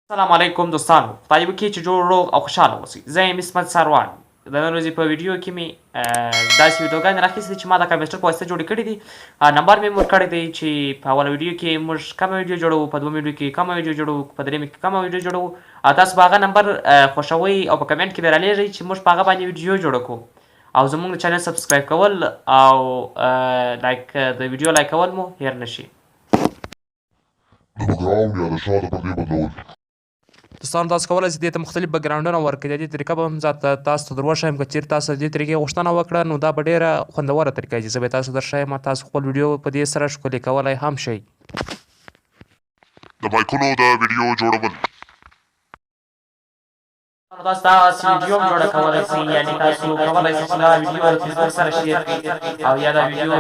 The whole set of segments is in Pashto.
السلام علیکم دوستانو، خدای وکړي چې جوړ روغ او خوشحاله اوسئ. زه یم عصمت څاروان. د نن ورځې په ویډیو کې مې داسې ویډیوګانې راخیستې چې ما د کمپیوټر په واسطه جوړې کړې دي. نمبر مې ورکړی دی چې په اوله ویډیو کې موږ کومه ویډیو جوړوو، په دویم ویډیو کې کومه ویډیو جوړوو، په درېیمې کې کومه ویډیو جوړوو. تاسو به هغه نمبر خوښوئ او په کمنټ کې به رالیږئ چې موږ په هغه باندې ویډیو جوړه کړو. او زموږ د چینل سبسکرایب کول او لایک، د ویډیو لایک کول مو هیر نه شي. د بګراونډ یا د شا د پردې بدلول. دوستانو، تاسو کولای شئ دې ته مختلف بګراونډونه ورکړئ. د دې طریقه به هم زه تاسو ته در وښایم. که چیرې تاسو د دې طریقې غوښتنه وکړه نو دا به ډیره خوندوره طریقه وي چې زه به تاسو درښایم. تاسو خپل ویډیو په دې سره ښکلې کولای هم شئ. د مایکونو د ویډیو جوړول. نو تاسو داسې ویډیو هم جوړه کولی شئ، یعنې تاسو کولی شئ چې دا ویډیو د فیسبوک سره شیر کړئ او یا دا ویډیو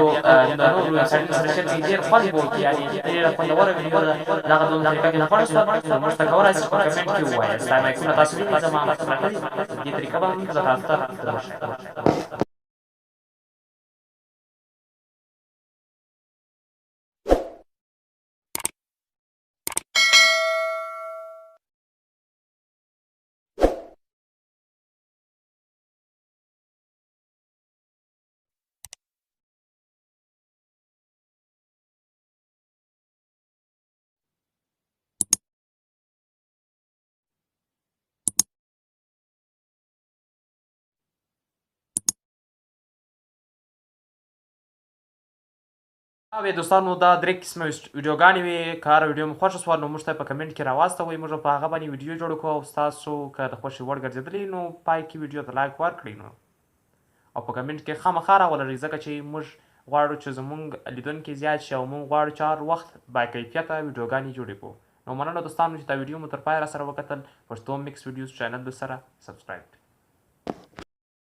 د نورو ویبسایټونو سره شیر کړئ. ډېر خوند به وکړي، یعنې ډېره خوندوره ویډیو ده. دغه دوم طریقه کې خوښه شوه نو موږ ته کولی شئ چې په کمنټ کې ووایاست. دا مایکونه تاسو وینئ، زما مخې پراته دي. دې طریقه به هم زه تاسو ته در وښایم. وې دوستانو، دا درې قسمه ویډیوګانې وې. که هره ویډیو مو خوښه شوه نو موږ ته په کمنټ کې راواستوئ، موږ په هغه باندې ویډیو جوړه کړو. او ستاسو که د خوښې وړ ګرځېدلې نو پای کې ویډیو ته لایک ورکړئ نو او په کمنټ کې خامخا راولږئ، ځکه چې موږ غواړو چې زموږ لیدونکي زیات شي او موږ غواړو چې هر وخت با کیفیته ویډیوګانې جوړې کړو. نو مننه دوستانو چې دا ویډیو مو تر پایه راسره وکتل. پښتو مکس ویډیوز چینل در سره سبسکرایب کړئ.